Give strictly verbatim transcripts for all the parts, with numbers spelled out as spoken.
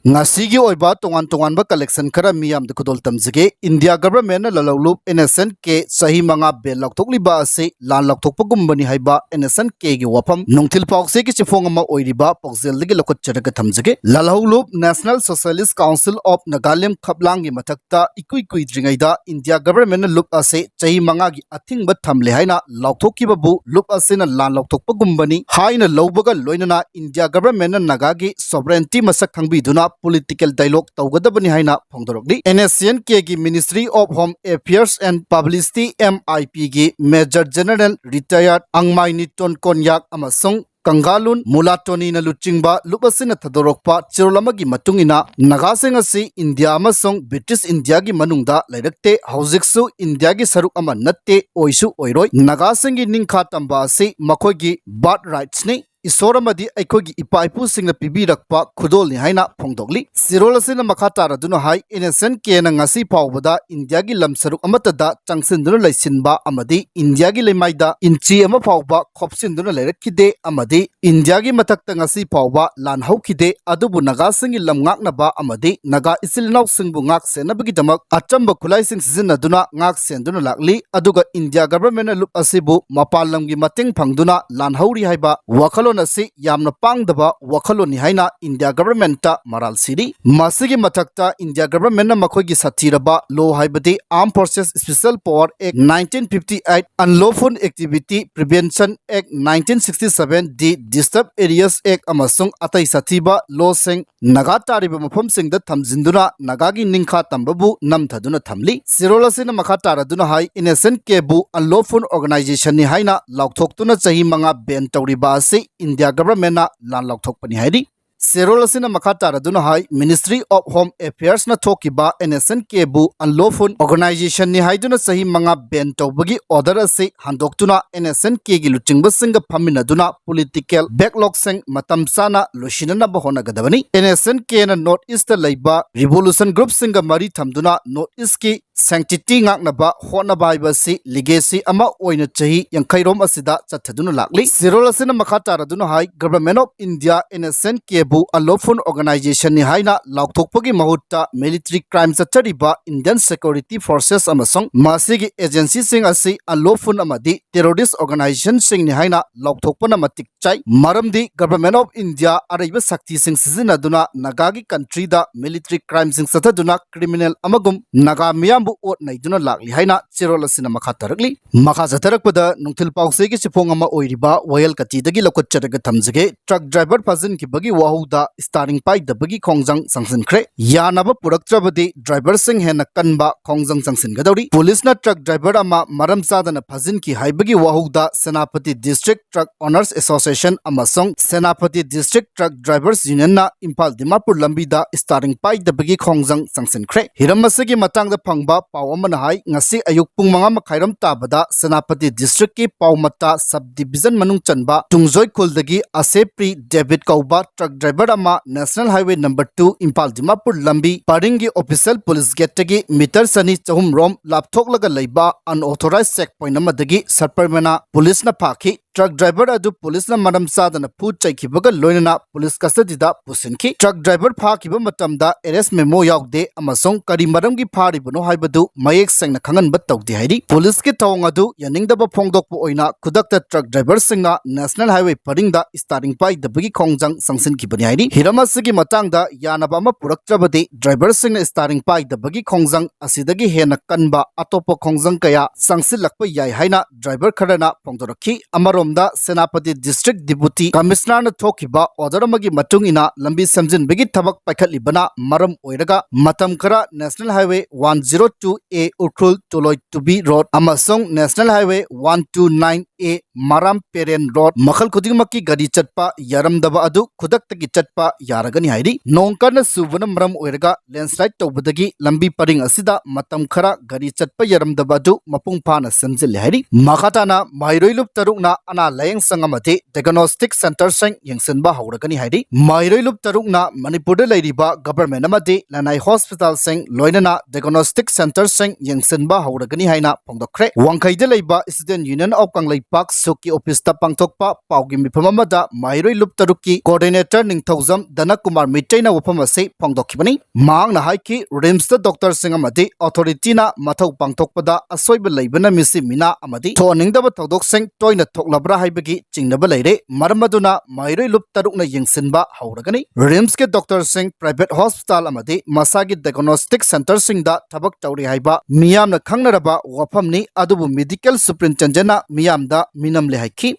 ꯉꯁꯤꯒꯤ ꯑꯣꯏꯕ ꯇꯣꯉꯥꯟ ꯇꯣꯉꯥꯟꯕ collection ꯈꯔ ꯃꯤꯌꯥꯝꯗ ꯈꯨꯗꯣꯜ ꯇꯝꯖꯒꯦ꯫ ꯏꯟꯗꯤꯌꯥ government ꯅ ꯂꯥꯜꯍꯧꯂꯨꯞ N S N K ꯆꯍꯤ ꯃꯉꯥ bail ꯂꯥꯎꯊꯣꯛꯂꯤꯕ ꯑꯁꯤ ꯂꯥꯟ ꯂꯥꯎꯊꯣꯛꯄꯒꯨꯝꯕꯅꯤ ꯍꯥꯏꯕ N S N K ꯒꯤ ꯋꯥꯐꯝ ꯅꯨꯡꯊꯤꯜ ꯄꯥꯎꯆꯦꯒꯤ ꯆꯦꯐꯣꯡ ꯑꯃ ꯑꯣꯏꯔꯤꯕ ꯄꯥꯎꯖꯦꯜꯗꯒꯤ ꯂꯧꯈꯠꯆꯔꯒ ꯊꯝꯖꯒꯦ꯫ ꯂꯥꯜꯍꯧꯂꯨꯞ National Socialist Council of Nagalim ꯈꯞꯂꯥꯡꯒꯤ ꯃꯊꯛꯇ ꯏꯀꯨꯏ ꯀꯨꯏꯗ꯭ꯔꯤꯉꯩꯗ ꯏꯟꯗꯤꯌꯥ government ꯅ ꯂꯨꯞ ꯑꯁꯤ ꯆꯍꯤ ꯃꯉꯥꯒꯤ ꯑꯊꯤꯡꯕ ꯊꯝꯂꯦ ꯍꯥꯏꯅ ꯂꯥꯎꯊꯣꯛꯈꯤꯕꯕꯨ ꯂꯨꯞ ꯑꯁꯤꯅ ꯂꯥꯟ ꯂꯥꯎꯊꯣꯛꯄꯒꯨꯝꯕꯅꯤ ꯍꯥꯏꯅ ꯂꯧꯕꯒ ꯂꯣꯏꯅꯅ ꯏꯟꯗꯤꯌꯥ government ꯅ ꯅꯥꯒꯥꯒꯤ sovereignty ꯃꯁꯛ ꯈꯪꯕꯤꯗꯨꯅ political dialogue ꯇꯧꯒꯗꯕꯅꯤ ꯍꯥꯏꯅ ꯐꯣꯡꯗꯣꯔꯛꯂꯤ꯫ N S N K ꯒꯤ Ministry of Home Affairs and Publicity, M I P ꯒꯤ Major General Retired ꯑꯪꯃꯥꯏ ꯅꯤꯇꯣꯟ ꯀꯣꯟꯌꯥꯛ ꯑꯃꯁꯨꯡ ꯀꯪꯒꯥꯂꯨꯟ ꯃꯨꯂꯥꯇꯣꯅꯤꯅ ꯂꯨꯆꯤꯡꯕ ꯂꯨꯞ ꯑꯁꯤꯅ ꯊꯥꯗꯣꯔꯛꯄ ꯆꯦꯔꯣꯜ ꯑꯃꯒꯤ ꯃꯇꯨꯡ ꯏꯟꯅ, ꯅꯥꯒꯥꯁꯤꯡ ꯑꯁꯤ ꯏꯟꯗꯤꯌꯥ ꯑꯃꯁꯨꯡ ꯕ꯭ꯔꯤꯇꯤꯁ ꯏꯟꯗꯤꯌꯥꯒꯤ ꯃꯅꯨꯡꯗ ꯂꯩꯔꯛꯇꯦ꯫ ꯍꯧꯖꯤꯛꯁꯨ ꯏꯟꯗꯤꯌꯥꯒꯤ ꯁꯔꯨꯛ ꯑꯃ ꯅꯠꯇꯦ, ꯑꯣꯏꯁꯨ ꯑꯣꯏꯔꯣꯏ꯫ ꯅꯥꯒꯥꯁꯤꯡꯒꯤ ꯅꯤꯡꯈꯥ ꯇꯝꯕ ꯑꯁꯤ ꯃꯈꯣꯏꯒꯤ birth rights ꯅꯤ꯫ ꯏꯁꯣꯔ ꯑꯃꯗꯤ ꯑꯩꯈꯣꯏꯒꯤ ꯏꯄꯥ ꯏꯄꯨꯁꯤꯡꯅ ꯄꯤꯕꯤꯔꯛꯄ ꯈꯨꯗꯣꯜꯅꯤ ꯍꯥꯏꯅ ꯐꯣꯡꯗꯣꯛꯂꯤ꯫ ꯆꯦꯔꯣꯜ ꯑꯁꯤꯅ ꯃꯈꯥ ꯇꯥꯔꯗꯨꯅ ꯍꯥꯏ, N S N K ꯅ ꯉꯁꯤ ꯐꯥꯎꯕꯗ ꯏꯟꯗꯤꯌꯥꯒꯤ ꯂꯝ ꯁꯔꯨꯛ ꯑꯃꯠꯇꯗ ꯆꯪꯁꯤꯟꯗꯨꯅ ꯂꯩꯁꯤꯟꯕ ꯑꯃꯗꯤ ꯏꯟꯗꯤꯌꯥꯒꯤ ꯂꯩꯃꯥꯏꯗ ꯏꯟꯆꯤ ꯑꯃ ꯐꯥꯎꯕ ꯈꯣꯞꯆꯤꯟꯗꯨꯅ ꯂꯩꯔꯛꯈꯤꯗꯦ ꯑꯃꯗꯤ ꯏꯟꯗꯤꯌꯥꯒꯤ ꯃꯊꯛꯇ ꯉꯁꯤ ꯐꯥꯎꯕ ꯂꯥꯟ ꯍꯧꯈꯤꯗꯦ꯫ ꯑꯗꯨꯕꯨ ꯅꯥꯒꯥꯁꯤꯡꯒꯤ ꯂꯝ ꯉꯥꯛꯅꯕ ꯑꯃꯗꯤ ꯅꯥꯒꯥ ꯏꯆꯤꯜ ꯏꯅꯥꯎꯁꯤꯡꯕꯨ ꯉꯥꯛ ꯁꯦꯟꯅꯕꯒꯤꯗꯃꯛ ꯑꯆꯝꯕ ꯈꯨꯠꯂꯥꯏꯁꯤꯡ ꯁꯤꯖꯤꯟꯅꯗꯨꯅ ꯉꯥꯛ ꯁꯦꯟꯗꯨꯅ ꯂꯥꯛꯂꯤ꯫ ꯑꯗꯨꯒ ꯏꯟꯗꯤꯌꯥ government ꯅ ꯂꯨꯞ ꯑꯁꯤꯕꯨ ꯃꯄꯥꯟ ꯂꯝꯒꯤ ꯃꯇꯦꯡ ꯐꯪꯗꯨꯅ ꯂꯥꯟꯍꯧꯔꯤ ꯍꯥꯏꯕ ꯋꯥꯈꯜꯂꯣꯟ ꯑꯁꯤ ꯌꯥꯝꯅ ꯄꯥꯡꯗꯕ ꯋꯥꯈꯜꯂꯣꯟꯅꯤ ꯍꯥꯏꯅ ꯏꯟꯗꯤꯌꯥ government ꯇ ꯃꯔꯥꯜ ꯁꯤꯔꯤ꯫ ꯃꯁꯤꯒꯤ ꯃꯊꯛꯇ ꯏꯟꯗꯤꯌꯥ government ꯅ ꯃꯈꯣꯏꯒꯤ ꯁꯥꯊꯤꯔꯕ law ꯍꯥꯏꯕꯗꯤ Armed Forces Special Power Act nineteen fifty eight, Unlawful Activity Prevention Act nineteen sixty seven, the Disturbed Areas Act ꯑꯃꯁꯨꯡ ꯑꯇꯩ ꯁꯥꯊꯤꯕ law ꯁꯤꯡ ꯅꯥꯒꯥ ꯇꯥꯔꯤꯕ ꯃꯐꯝꯁꯤꯡꯗ ꯊꯝꯖꯤꯟꯗꯨꯅ ꯅꯥꯒꯥꯒꯤ ꯅꯤꯡꯈꯥ ꯇꯝꯕꯕꯨ ꯅꯝꯊꯗꯨꯅ ꯊꯝꯂꯤ꯫ ꯆꯦꯔꯣꯜ ꯑꯁꯤꯅ ꯃꯈꯥ ꯇꯥꯔꯗꯨꯅ ꯍꯥꯏ, N S N K ꯕꯨ unlawful organization ꯅꯤ ꯍꯥꯏꯅ ꯂꯥꯎꯊꯣꯛꯇꯨꯅ ꯆꯍꯤ ꯃꯉꯥ ban ꯇꯧꯔꯤꯕ ꯑꯁꯤ ꯏꯟꯗꯤꯌꯥ government ꯅ ꯂꯥꯟ ꯂꯥꯎꯊꯣꯛꯄꯅꯤ ꯍꯥꯏꯔꯤ꯫ ꯆꯦꯔꯣꯜ ꯑꯁꯤꯅ ꯃꯈꯥ ꯇꯥꯔꯗꯨꯅ ꯍꯥꯏ, Ministry of Home Affairs ꯅ ꯊꯣꯛꯈꯤꯕ N S N K ꯕꯨ unlawful organization ꯅꯤ ꯍꯥꯏꯗꯨꯅ ꯆꯍꯤ ꯃꯉꯥ ban ꯇꯧꯕꯒꯤ order ꯑꯁꯤ ꯍꯟꯗꯣꯛꯇꯨꯅ N S N K ꯒꯤ ꯂꯨꯆꯤꯡꯕꯁꯤꯡꯒ ꯐꯝꯃꯤꯟꯅꯗꯨꯅ political backlog ꯁꯤꯡ ꯃꯇꯝ ꯆꯥꯅ ꯂꯣꯏꯁꯤꯟꯅꯅꯕ ꯍꯣꯠꯅꯒꯗꯕꯅꯤ꯫ N S N K ꯅ North East ꯇ ꯂꯩꯕ revolution group ꯁꯤꯡꯒ ꯃꯔꯤ ꯊꯝꯗꯨꯅ North East ꯀꯤ sanctity ꯉꯥꯛꯅꯕ ꯍꯣꯠꯅꯕ ꯍꯥꯏꯕ ꯑꯁꯤ legacy ꯑꯃ ꯑꯣꯏꯅ ꯆꯍꯤ ꯌꯥꯡꯈꯩ ꯔꯣꯝ ꯑꯁꯤꯗ ꯆꯠꯊꯗꯨꯅ ꯂꯥꯛꯂꯤ꯫ ꯆꯦꯔꯣꯜ ꯑꯁꯤꯅ ꯃꯈꯥ ꯇꯥꯔꯗꯨꯅ ꯍꯥꯏ, Government of India innocent ꯀꯦꯕꯨ unlawful organization ꯅꯤ ꯍꯥꯏꯅ ꯂꯥꯎꯊꯣꯛꯄꯒꯤ ꯃꯍꯨꯠꯇ military crime ꯆꯠꯊꯔꯤꯕ Indian security forces ꯑꯃꯁꯨꯡ ꯃꯁꯤꯒꯤ agency ꯁꯤꯡ ꯑꯁꯤ unlawful ꯑꯃꯗꯤ terrorist organization ꯁꯤꯡꯅꯤ ꯍꯥꯏꯅ ꯂꯥꯎꯊꯣꯛꯄꯅ ꯃꯇꯤꯛ ꯆꯥꯏ꯫ ꯃꯔꯝꯗꯤ Government of India ꯑꯔꯩꯕ ꯁꯛꯇꯤꯁꯤꯡ ꯁꯤꯖꯤꯟꯅꯗꯨꯅ ꯅꯥꯒꯥꯒꯤ country ꯗ military crime ꯁꯤꯡ ꯆꯠꯊꯗꯨꯅ criminal ꯑꯃꯒꯨꯝ ꯅꯥꯒꯥ ꯃꯤꯌꯥꯝꯕꯨ ꯑꯣꯠ ꯅꯩꯗꯨꯅ ꯂꯥꯛꯂꯤ ꯍꯥꯏꯅ ꯆꯦꯔꯣꯜ ꯑꯁꯤꯅ ꯃꯈꯥ ꯇꯥꯔꯛꯂꯤ꯫ ꯃꯈꯥ ꯆꯠꯊꯔꯛꯄꯗ ꯅꯨꯡꯊꯤꯜ ꯄꯥꯎꯆꯦꯒꯤ ꯆꯤꯐꯣꯡ ꯑꯃ ꯑꯣꯏꯔꯤꯕ ꯋꯥꯌꯦꯜ ꯀꯥꯇꯤꯗꯒꯤ ꯂꯧꯈꯠꯆꯔꯒ ꯊꯝꯖꯒꯦ꯫ Truck driver ꯐꯥꯖꯤꯟꯈꯤꯕꯒꯤ ꯋꯥꯍꯧꯗ steering ꯄꯥꯏꯗꯕꯒꯤ ꯈꯣꯡꯖꯪ ꯆꯪꯁꯤꯟꯈ꯭ꯔꯦ꯫ ꯌꯥꯅꯕ ꯄꯨꯔꯛꯇ꯭ꯔꯕꯗꯤ driver ꯁꯤꯡ ꯍꯦꯟꯅ ꯀꯟꯕ ꯈꯣꯡꯖꯪ ꯆꯪꯁꯤꯟꯒꯗꯧꯔꯤ꯫ Police ꯅ truck driver ꯑꯃ ꯃꯔꯝ ꯆꯥꯗꯅ ꯐꯥꯖꯤꯟꯈꯤ ꯍꯥꯏꯕꯒꯤ ꯋꯥꯍꯧꯗ Senapati District Truck Owners Association ꯑꯃꯁꯨꯡ Senapati District Truck Drivers Union ꯅ ꯏꯝꯐꯥꯜ ꯗꯤꯃꯥꯄꯨꯔ ꯂꯝꯕꯤꯗ steering ꯄꯥꯏꯗꯕꯒꯤ ꯈꯣꯡꯖꯪ ꯆꯪꯁꯤꯟꯈ꯭ꯔꯦ꯫ ꯍꯤꯔꯝ ꯑꯁꯤꯒꯤ ꯃꯇꯥꯡꯗ ꯐꯪꯕ ꯄꯥꯎ ꯑꯃꯅ ꯍꯥꯏ, ꯉꯁꯤ ꯑꯌꯨꯛ ꯄꯨꯡ ꯃꯉꯥ ꯃꯈꯥꯏꯔꯣꯝ ꯇꯥꯕꯗ ꯁꯦꯅꯥꯄꯇꯤ District ꯀꯤ ꯄꯥꯎꯃꯇꯥ sub division ꯃꯅꯨꯡ ꯆꯟꯕ ꯇꯨꯡꯖꯣꯏ ꯈꯨꯜꯗꯒꯤ ꯑꯁꯦꯄ꯭ꯔꯤ ꯗꯦꯕꯤꯠ ꯀꯧꯕ truck driver ꯑꯃ National Highway number two Imphal Dimapur ꯂꯝꯕꯤ ꯄꯔꯤꯡꯒꯤ official police gate ꯇꯒꯤ meter ꯆꯅꯤ ꯆꯍꯨꯝ ꯔꯣꯝ ꯂꯥꯞꯊꯣꯛꯂꯒ ꯂꯩꯕ unauthorized check point ꯑꯃꯗꯒꯤ ꯁꯕꯔꯃꯅꯥ police ꯅ ꯐꯥꯈꯤ꯫ Truck driver ꯑꯗꯨ police ꯅ ꯃꯔꯝ ꯆꯥꯗꯅ ꯐꯨ ꯆꯩꯈꯤꯕꯒ ꯂꯣꯏꯅꯅ police custody ꯗ ꯄꯨꯁꯤꯟꯈꯤ꯫ Truck driver ꯐꯥꯈꯤꯕ ꯃꯇꯝꯗ arrest memo ꯌꯥꯎꯗꯦ ꯑꯃꯁꯨꯡ ꯀꯔꯤ ꯃꯔꯝꯒꯤ ꯐꯥꯔꯤꯕꯅꯣ ꯍꯥꯏꯕꯗꯨ ꯃꯌꯦꯛ ꯁꯦꯡꯅ ꯈꯪꯍꯟꯕ ꯇꯧꯗꯦ ꯍꯥꯏꯔꯤ꯫ Police ꯀꯤ ꯊꯧꯑꯣꯡ ꯑꯗꯨ ꯌꯥꯅꯤꯡꯗꯕ ꯐꯣꯡꯗꯣꯛꯄ ꯑꯣꯏꯅ ꯈꯨꯗꯛꯇ truck driver ꯁꯤꯡꯅ National Highway ꯄꯔꯤꯡꯗ steering ꯄꯥꯏꯗꯕꯒꯤ ꯈꯣꯡꯖꯪ ꯆꯪꯁꯤꯟꯈꯤꯕꯅꯤ ꯍꯥꯏꯔꯤ꯫ ꯍꯤꯔꯝ ꯑꯁꯤꯒꯤ ꯃꯇꯥꯡꯗ ꯌꯥꯅꯕ ꯑꯃ ꯄꯨꯔꯛꯇ꯭ꯔꯕꯗꯤ driver ꯁꯤꯡꯅ steering ꯄꯥꯏꯗꯕꯒꯤ ꯈꯣꯡꯖꯪ ꯑꯁꯤꯗꯒꯤ ꯍꯦꯟꯅ ꯀꯟꯕ ꯑꯇꯣꯞꯄ ꯈꯣꯡꯖꯪ ꯀꯌꯥ ꯆꯪꯁꯤꯜꯂꯛꯄ ꯌꯥꯏ ꯍꯥꯏꯅ driver ꯈꯔꯅ ꯐꯣꯡꯗꯣꯔꯛꯈꯤ꯫ ꯑꯃꯔꯣꯝꯗ ꯁꯦꯅꯥꯄꯇꯤ District Deputy Commissioner ꯅ ꯊꯣꯛꯈꯤꯕ order ꯑꯃꯒꯤ ꯃꯇꯨꯡ ꯏꯟꯅ ꯂꯝꯕꯤ ꯁꯦꯝꯖꯤꯟꯕꯒꯤ ꯊꯕꯛ ꯄꯥꯏꯈꯠꯂꯤꯕꯅ ꯃꯔꯝ ꯑꯣꯏꯔꯒ ꯃꯇꯝ ꯈꯔ National Highway one zero two A Ukhrul ꯇꯨꯂꯣꯏ ꯇꯨꯕꯤ road ꯑꯃꯁꯨꯡ National Highway one two nine A Maram Peren road ꯃꯈꯜ ꯈꯨꯗꯤꯡꯃꯛꯀꯤ ꯒꯥꯔꯤ ꯆꯠꯄ ꯌꯥꯔꯝꯗꯕ ꯑꯗꯨ ꯈꯨꯗꯛꯇꯒꯤ ꯆꯠꯄ ꯌꯥꯔꯒꯅꯤ ꯍꯥꯏꯔꯤ꯫ ꯅꯣꯡ ꯀꯟꯅ ꯆꯨꯕꯅ ꯃꯔꯝ ꯑꯣꯏꯔꯒ ꯂꯦꯟꯁꯂꯥꯏꯗ ꯇꯧꯕꯗꯒꯤ ꯂꯝꯕꯤ ꯄꯔꯤꯡ ꯑꯁꯤꯗ ꯃꯇꯝ ꯈꯔ ꯒꯥꯔꯤ ꯆꯠꯄ ꯌꯥꯔꯝꯗꯕ ꯑꯗꯨ ꯃꯄꯨꯡ ꯐꯥꯅ ꯁꯦꯝꯖꯤꯜꯂꯦ ꯍꯥꯏꯔꯤ꯫ ꯃꯈꯥ ꯇꯥꯅ ꯃꯍꯩꯔꯣꯏ ꯂꯨꯞ ꯇꯔꯨꯛꯅ ꯑꯅꯥ ꯂꯥꯌꯦꯡ ꯁꯪ ꯑꯃꯗꯤ diagnostic centreꯁꯤꯡ ꯌꯦꯡꯁꯤꯟꯕ ꯍꯧꯔꯒꯅꯤ ꯍꯥꯏꯔꯤ꯫ ꯃꯍꯩꯔꯣꯏ ꯂꯨꯞ ꯇꯔꯨꯛꯅ ꯃꯅꯤꯄꯨꯔꯗ ꯂꯩꯔꯤꯕ government ꯑꯃꯗꯤ ꯂꯅꯥꯏ hospitalꯁꯤꯡ ꯂꯣꯏꯅꯅ diagnostic centreꯁꯤꯡ ꯌꯦꯡꯁꯤꯟꯕ ꯍꯧꯔꯒꯅꯤ ꯍꯥꯏꯅ ꯐꯣꯡꯗꯣꯛꯈ꯭ꯔꯦ꯫ ꯋꯥꯡꯈꯩꯗ ꯂꯩꯕ Student Union of ꯀꯪꯂꯩꯄꯥꯛ ꯁꯨꯛꯀꯤ officeꯇ ꯄꯥꯡꯊꯣꯛꯄ ꯄꯥꯎꯒꯤ ꯃꯤꯐꯝ ꯑꯃꯗ ꯃꯍꯩꯔꯣꯏ ꯂꯨꯞ ꯇꯔꯨꯛꯀꯤ coordinator ꯅꯤꯡꯊꯧꯖꯝ ꯙꯅꯀꯨꯃꯥꯔ ꯃꯤꯇ꯭ꯔꯩꯅ ꯋꯥꯐꯝ ꯑꯁꯤ ꯐꯣꯡꯗꯣꯛꯈꯤꯕꯅꯤ꯫ ꯃꯍꯥꯛꯅ ꯍꯥꯏꯈꯤ, RIMSꯇ doctorꯁꯤꯡ ꯑꯃꯗꯤ authorityꯅ ꯃꯊꯧ ꯄꯥꯡꯊꯣꯛꯄꯗ ꯑꯁꯣꯏꯕ ꯂꯩꯕꯅ ꯃꯤꯁꯤ ꯃꯤꯅꯥ ꯑꯃꯗꯤ ꯊꯣꯛꯍꯟꯅꯤꯡꯗꯕ ꯊꯧꯗꯣꯛꯁꯤꯡ ꯇꯣꯏꯅ ꯊꯣꯛꯂꯕ꯭ꯔꯥ ꯍꯥꯏꯕꯒꯤ ꯆꯤꯡꯅꯕ ꯂꯩꯔꯦ꯫ ꯃꯔꯝ ꯑꯗꯨꯅ ꯃꯍꯩꯔꯣꯏ ꯂꯨꯞ ꯇꯔꯨꯛꯅ ꯌꯦꯡꯁꯤꯟꯕ ꯍꯧꯔꯒꯅꯤ꯫ RIMSꯀꯤ doctorꯁꯤꯡ private hospital ꯑꯃꯗꯤ ꯃꯁꯥꯒꯤ diagnostic centreꯁꯤꯡꯗ ꯊꯕꯛ ꯇꯧꯔꯤ ꯍꯥꯏꯕ ꯃꯤꯌꯥꯝꯅ ꯈꯪꯅꯔꯕ ꯋꯥꯐꯝꯅꯤ, ꯑꯗꯨꯕꯨ medical superintendentꯅ ꯃꯤꯌꯥꯝꯗ ꯃꯤꯅꯝꯂꯦ ꯍꯥꯏꯈꯤ꯫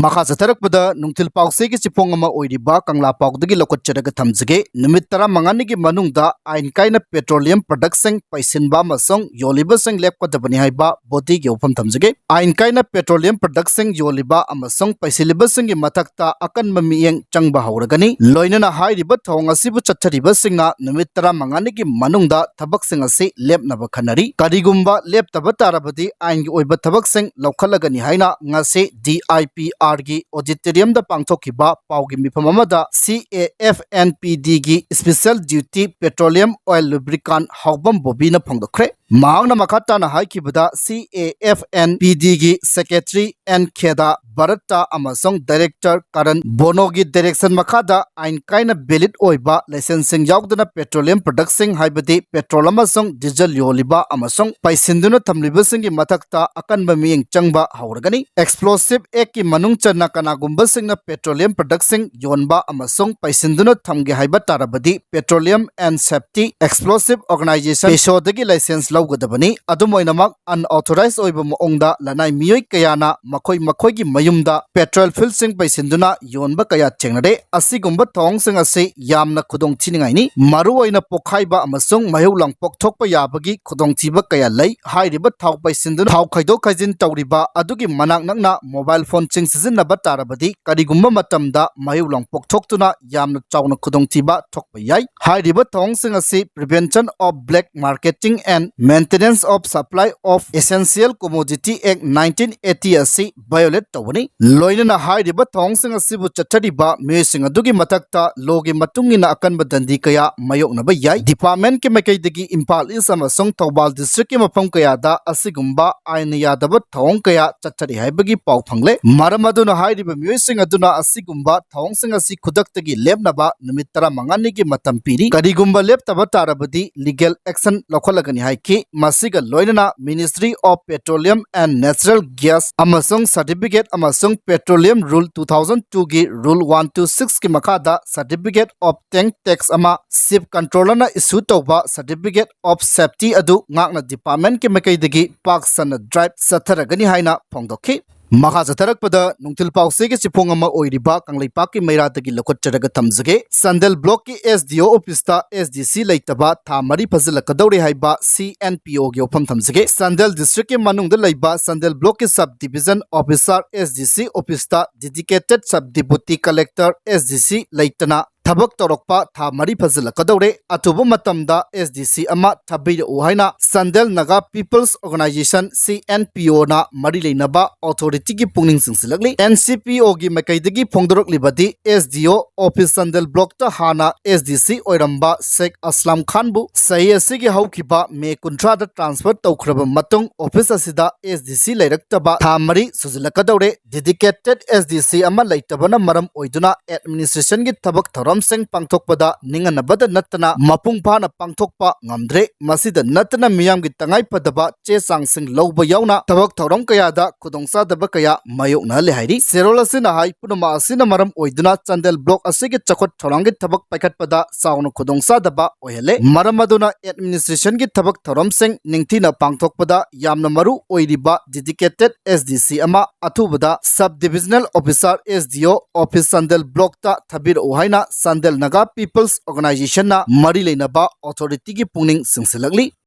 ꯃꯈꯥ ꯆꯠꯊꯔꯛꯄꯗ ꯅꯨꯡꯊꯤꯜ ꯄꯥꯎꯆꯦꯒꯤ ꯆꯤꯐꯣꯡ ꯑꯃ ꯑꯣꯏꯔꯤꯕ ꯀꯪꯂꯥ ꯄꯥꯎꯗꯒꯤ ꯂꯧꯈꯠꯆꯔꯒ ꯊꯝꯖꯒꯦ꯫ ꯅꯨꯃꯤꯠ ꯇꯔꯥꯃꯉꯥꯅꯤꯒꯤ ꯃꯅꯨꯡꯗ ꯑꯥꯏꯟ ꯀꯥꯏꯅ petroleum productꯁꯤꯡ ꯄꯩꯁꯤꯟꯕ ꯑꯃꯁꯨꯡ ꯌꯣꯜꯂꯤꯕꯁꯤꯡ ꯂꯦꯞꯀꯗꯕꯅꯤ ꯍꯥꯏꯕ bodyꯒꯤ ꯋꯥꯐꯝ ꯊꯝꯖꯒꯦ꯫ ꯑꯥꯏꯟ ꯀꯥꯏꯅ petroleum productꯁꯤꯡ ꯌꯣꯜꯂꯤꯕ ꯑꯃꯁꯨꯡ ꯄꯩꯁꯤꯜꯂꯤꯕꯁꯤꯡꯒꯤ ꯃꯊꯛꯇ ꯑꯀꯟꯕ ꯃꯤꯠꯌꯦꯡ ꯆꯪꯕ ꯍꯧꯔꯒꯅꯤ꯫ ꯂꯣꯏꯅꯅ ꯍꯥꯏꯔꯤꯕ ꯊꯧꯑꯣꯡ ꯑꯁꯤꯕꯨ ꯆꯠꯊꯔꯤꯕꯁꯤꯡꯅ ꯅꯨꯃꯤꯠ ꯇꯔꯥꯃꯉꯥꯅꯤꯒꯤ ꯃꯅꯨꯡꯗ ꯊꯕꯛꯁꯤꯡ ꯑꯁꯤ ꯂꯦꯞꯅꯕ ꯈꯟꯅꯔꯤ꯫ ꯀꯔꯤꯒꯨꯝꯕ ꯂꯦꯞꯇꯕ ꯇꯥꯔꯕꯗꯤ ꯑꯥꯏꯟꯒꯤ ꯑꯣꯏꯕ ꯊꯕꯛꯁꯤꯡ ꯂꯧꯈꯠꯂꯒꯅꯤ ꯍꯥꯏꯅ ꯉꯁꯤ DIPRꯒꯤ auditoriumꯗ ꯄꯥꯡꯊꯣꯛꯈꯤꯕ ꯄꯥꯎꯒꯤ ꯃꯤꯐꯝ ꯑꯃꯗ CAFNPDꯒꯤ special duty petroleum oil lubricant ꯍꯥꯎꯕꯝ ꯕꯣꯕꯤꯅ ꯐꯣꯡꯗꯣꯛꯈ꯭ꯔꯦ꯫ ꯃꯍꯥꯛꯅ ꯃꯈꯥ ꯇꯥꯅ ꯍꯥꯏꯈꯤꯕꯗ, CAFNPDꯒꯤ secretary N ꯈꯦꯗꯥ ꯚꯥꯔꯠꯇ ꯑꯃꯁꯨꯡ director ꯀꯔꯟ ꯕꯣꯅꯣꯒꯤ direction ꯃꯈꯥꯗ ꯑꯥꯏꯟ ꯀꯥꯏꯅ valid ꯑꯣꯏꯕ licenseꯁꯤꯡ ꯌꯥꯎꯗꯅ petroleum productꯁꯤꯡ, ꯍꯥꯏꯕꯗꯤ petrol ꯑꯃꯁꯨꯡ diesel ꯌꯣꯜꯂꯤꯕ ꯑꯃꯁꯨꯡ ꯄꯩꯁꯤꯟꯗꯨꯅ ꯊꯝꯂꯤꯕꯁꯤꯡꯒꯤ ꯃꯊꯛꯇ ꯑꯀꯟꯕ ꯃꯤꯠꯌꯦꯡ ꯆꯪꯕ ꯍꯧꯔꯒꯅꯤ꯫ Explosive Actꯀꯤ ꯃꯅꯨꯡ ꯆꯟꯅ ꯀꯅꯥꯒꯨꯝꯕꯁꯤꯡꯅ petroleum productꯁꯤꯡ ꯌꯣꯟꯕ ꯑꯃꯁꯨꯡ ꯄꯩꯁꯤꯟꯗꯨꯅ ꯊꯝꯒꯦ ꯍꯥꯏꯕ ꯇꯥꯔꯕꯗꯤ Petroleum and Safety Explosive Organisation, PESOꯗꯒꯤ license ꯂꯧ ꯇꯧꯒꯗꯕꯅꯤ꯫ ꯑꯗꯨꯝ ꯑꯣꯏꯅꯃꯛ, unauthorized ꯑꯣꯏꯕ ꯃꯑꯣꯡꯗ ꯂꯅꯥꯏ ꯃꯤꯑꯣꯏ ꯀꯌꯥꯅ ꯃꯈꯣꯏ ꯃꯈꯣꯏꯒꯤ ꯃꯌꯨꯝꯗ petrol fuelꯁꯤꯡ ꯄꯩꯁꯤꯟꯗꯨꯅ ꯌꯣꯟꯕ ꯀꯌꯥ ꯊꯦꯡꯅꯔꯦ꯫ ꯑꯁꯤꯒꯨꯝꯕ ꯊꯧꯑꯣꯡꯁꯤꯡ ꯑꯁꯤ ꯌꯥꯝꯅ ꯈꯨꯗꯣꯡ ꯊꯤꯅꯤꯡꯉꯥꯏꯅꯤ꯫ ꯃꯔꯨꯑꯣꯏꯅ ꯄꯣꯛꯈꯥꯏꯕ ꯑꯃꯁꯨꯡ ꯃꯩꯍꯧ ꯂꯥꯡꯄꯣꯛ ꯊꯣꯛꯄ ꯌꯥꯕꯒꯤ ꯈꯨꯗꯣꯡꯊꯤꯕ ꯀꯌꯥ ꯂꯩ꯫ ꯍꯥꯏꯔꯤꯕ ꯊꯥꯎ ꯄꯩꯁꯤꯟꯗꯨꯅ ꯊꯥꯎ ꯈꯥꯏꯗꯣꯛ ꯈꯥꯏꯖꯤꯟ ꯇꯧꯔꯤꯕ ꯑꯗꯨꯒꯤ ꯃꯅꯥꯛ ꯅꯛꯅ mobile phoneꯁꯤꯡ ꯁꯤꯖꯤꯟꯅꯕ ꯇꯥꯔꯕꯗꯤ, ꯀꯔꯤꯒꯨꯝꯕ ꯃꯇꯝꯗ ꯃꯩꯍꯧ ꯂꯥꯡꯄꯣꯛ ꯊꯣꯛꯇꯨꯅ ꯌꯥꯝꯅ ꯆꯥꯎꯅ ꯈꯨꯗꯣꯡꯊꯤꯕ ꯊꯣꯛꯄ ꯌꯥꯏ꯫ ꯍꯥꯏꯔꯤꯕ ꯊꯧꯑꯣꯡꯁꯤꯡ ꯑꯁꯤ Prevention of Black Marketing and Maintenance of Supply of Essential Commodity Act nineteen eighty ꯑꯁꯤ violate ꯇꯧꯕꯅꯤ꯫ ꯂꯣꯏꯅꯅ ꯍꯥꯏꯔꯤꯕ ꯊꯧꯑꯣꯡꯁꯤꯡ ꯑꯁꯤꯕꯨ ꯆꯠꯊꯔꯤꯕ ꯃꯤꯑꯣꯏꯁꯤꯡ ꯑꯗꯨꯒꯤ ꯃꯊꯛꯇ lawꯒꯤ ꯃꯇꯨꯡ ꯏꯟꯅ ꯑꯀꯟꯕ ꯗꯟꯗꯤ ꯀꯌꯥ ꯃꯥꯌꯣꯛꯅꯕ ꯌꯥꯏ꯫ Departmentꯀꯤ ꯃꯥꯏꯀꯩꯗꯒꯤ ꯏꯝꯐꯥꯜ East ꯑꯃꯁꯨꯡ ꯊꯧꯕꯥꯜ districtꯀꯤ ꯃꯐꯝ ꯀꯌꯥꯗ ꯑꯁꯤꯒꯨꯝꯕ ꯑꯥꯏꯟꯅ ꯌꯥꯗꯕ ꯊꯧꯑꯣꯡ ꯀꯌꯥ ꯆꯠꯊꯔꯤ ꯍꯥꯏꯕꯒꯤ ꯄꯥꯎ ꯐꯪꯂꯦ꯫ ꯃꯔꯝ ꯑꯗꯨꯅ ꯍꯥꯏꯔꯤꯕ ꯃꯤꯑꯣꯏꯁꯤꯡ ꯑꯗꯨꯅ ꯑꯁꯤꯒꯨꯝꯕ ꯊꯧꯑꯣꯡꯁꯤꯡ ꯑꯁꯤ ꯈꯨꯗꯛꯇꯒꯤ ꯂꯦꯞꯅꯕ ꯅꯨꯃꯤꯠ ꯇꯔꯥꯃꯉꯥꯅꯤꯒꯤ ꯃꯇꯝ ꯄꯤꯔꯤ꯫ ꯀꯔꯤꯒꯨꯝꯕ ꯂꯦꯞꯇꯕ ꯇꯥꯔꯕꯗꯤ legal action ꯂꯧꯈꯠꯂꯒꯅꯤ ꯍꯥꯏꯈꯤ꯫ ꯃꯁꯤꯒ ꯂꯣꯏꯅꯅ Ministry of Petroleum and Natural Gas ꯑꯃꯁꯨꯡ Certificate ꯑꯃꯁꯨꯡ Petroleum Rule two thousand twoꯒꯤ Rule one two sixꯀꯤ ꯃꯈꯥꯗ Certificate of Tank Tax ꯑꯃ Chief Controllerꯅ issue ꯇꯧꯕ Certificate of Safety ꯑꯗꯨ ꯉꯥꯛꯅ departmentꯀꯤ ꯃꯥꯏꯀꯩꯗꯒꯤ ꯄꯥꯛ ꯁꯟꯅ drive ꯆꯠꯊꯔꯒꯅꯤ ꯍꯥꯏꯅ ꯐꯣꯡꯗꯣꯛꯈꯤ꯫ ꯃꯈꯥ ꯆꯠꯊꯔꯛꯄꯗ ꯅꯨꯡꯊꯤꯜ ꯄꯥꯎꯆꯦꯒꯤ ꯆꯤꯐꯣꯡ ꯑꯃ ꯑꯣꯏꯔꯤꯕ ꯀꯪꯂꯩꯄꯥꯛꯀꯤ ꯃꯩꯔꯥꯗꯒꯤ ꯂꯧꯈꯠꯆꯔꯒ ꯊꯝꯖꯒꯦ꯫ ꯆꯥꯟꯗꯦꯜ blockꯀꯤ SDO officeꯇ SDC ꯂꯩꯇꯕ ꯊꯥ ꯃꯔꯤ ꯐꯥꯖꯤꯜꯂꯛꯀꯗꯧꯔꯦ ꯍꯥꯏꯕ CNPOꯒꯤ ꯋꯥꯐꯝ ꯊꯝꯖꯒꯦ꯫ ꯆꯥꯟꯗꯦꯜ districtꯀꯤ ꯃꯅꯨꯡꯗ ꯂꯩꯕ Chandel blockꯀꯤ sub division officer SDC officeꯇ dedicated sub deputy collector SDC ꯂꯩꯇꯅ ꯊꯕꯛ ꯇꯧꯔꯛꯄ ꯊꯥ ꯃꯔꯤ ꯐꯥꯖꯤꯜꯂꯛꯀꯗꯧꯔꯦ꯫ ꯑꯊꯨꯕ ꯃꯇꯝꯗ SDC ꯑꯃ ꯊꯥꯕꯤꯔꯛꯎ ꯍꯥꯏꯅ ꯆꯥꯟꯗꯦꯜ Naga People's Organisation, CNPOꯅ ꯃꯔꯤ ꯂꯩꯅꯕ authorityꯒꯤ ꯄꯨꯛꯅꯤꯡ ꯆꯤꯡꯁꯤꯜꯂꯛꯂꯤ꯫ NCPOꯒꯤ ꯃꯥꯏꯀꯩꯗꯒꯤ ꯐꯣꯡꯗꯣꯔꯛꯂꯤꯕꯗꯤ, SDO office ꯆꯥꯟꯗꯦꯜ blockꯇ ꯍꯥꯟꯅ SDC ꯑꯣꯏꯔꯝꯕ ꯁꯦꯈ ꯑꯁꯂꯝ ꯈꯥꯟꯕꯨ ꯆꯍꯤ ꯑꯁꯤꯒꯤ ꯍꯧꯈꯤꯕ ꯃꯦ ꯀꯨꯟꯊ꯭ꯔꯥꯗ transfer ꯇꯧꯈ꯭ꯔꯕ ꯃꯇꯨꯡ office ꯑꯁꯤꯗ SDC ꯂꯩꯔꯛꯇꯕ ꯊꯥ ꯃꯔꯤ ꯁꯨꯖꯤꯜꯂꯛꯀꯗꯧꯔꯦ꯫ Dedicated SDC ꯑꯃ ꯂꯩꯇꯕꯅ ꯃꯔꯝ ꯑꯣꯏꯗꯨꯅ administrationꯒꯤ ꯊꯕꯛ ꯊꯧꯔꯝ ꯊꯧꯔꯝꯁꯤꯡ ꯄꯥꯡꯊꯣꯛꯄꯗ ꯅꯤꯡꯍꯟꯅꯕꯗ ꯅꯠꯇꯅ ꯃꯄꯨꯡ ꯐꯥꯅ ꯄꯥꯡꯊꯣꯛꯄ ꯉꯝꯗ꯭ꯔꯦ꯫ ꯃꯁꯤꯗ ꯅꯠꯇꯅ ꯃꯤꯌꯥꯝꯒꯤ ꯇꯉꯥꯏ ꯐꯗꯕ ꯆꯦ ꯆꯥꯡꯁꯤꯡ ꯂꯧꯕ ꯌꯥꯎꯅ ꯊꯕꯛ ꯊꯧꯔꯝ ꯀꯌꯥꯗ ꯈꯨꯗꯣꯡꯆꯥꯗꯕ ꯀꯌꯥ ꯃꯥꯌꯣꯛꯅꯍꯜꯂꯦ ꯍꯥꯏꯔꯤ꯫ ꯆꯦꯔꯣꯜ ꯑꯁꯤꯅ ꯍꯥꯏ, ꯄꯨꯝꯅꯃꯛ ꯑꯁꯤꯅ ꯃꯔꯝ ꯑꯣꯏꯗꯨꯅ ꯆꯥꯟꯗꯦꯜ ꯕ꯭ꯂꯣꯛ ꯑꯁꯤꯒꯤ ꯆꯥꯎꯈꯠ ꯊꯧꯔꯥꯡꯒꯤ ꯊꯕꯛ ꯄꯥꯏꯈꯠꯄꯗ ꯆꯥꯎꯅ ꯈꯨꯗꯣꯡꯆꯥꯗꯕ ꯑꯣꯏꯍꯜꯂꯦ꯫ ꯃꯔꯝ ꯑꯗꯨꯅ ꯑꯦꯗꯃꯤꯅꯤꯁꯇ꯭ꯔꯦꯁꯟꯒꯤ ꯊꯕꯛ ꯊꯧꯔꯝꯁꯤꯡ ꯅꯤꯡꯊꯤꯅ ꯄꯥꯡꯊꯣꯛꯄꯗ ꯌꯥꯝꯅ ꯃꯔꯨ ꯑꯣꯏꯔꯤꯕ dedicated S D C ꯑꯃ ꯑꯊꯨꯕꯗ Sub Divisional Officer S D O Office Chandel ꯕ꯭ꯂꯣꯛꯇ ꯊꯥꯕꯤꯔꯛꯎ ꯍꯥꯏꯅ ꯆꯥꯟꯗꯦꯜ ꯅꯥꯒꯥ ꯄꯤꯄꯜꯁ ꯑꯣꯔꯒꯅꯥꯏꯖꯦꯁꯟꯅ ꯃꯔꯤ ꯂꯩꯅꯕ ꯑꯣꯊꯣꯔꯤꯇꯤꯒꯤ ꯄꯨꯛꯅꯤꯡ ꯆꯤꯡꯁꯤꯜꯂꯛꯂꯤ꯫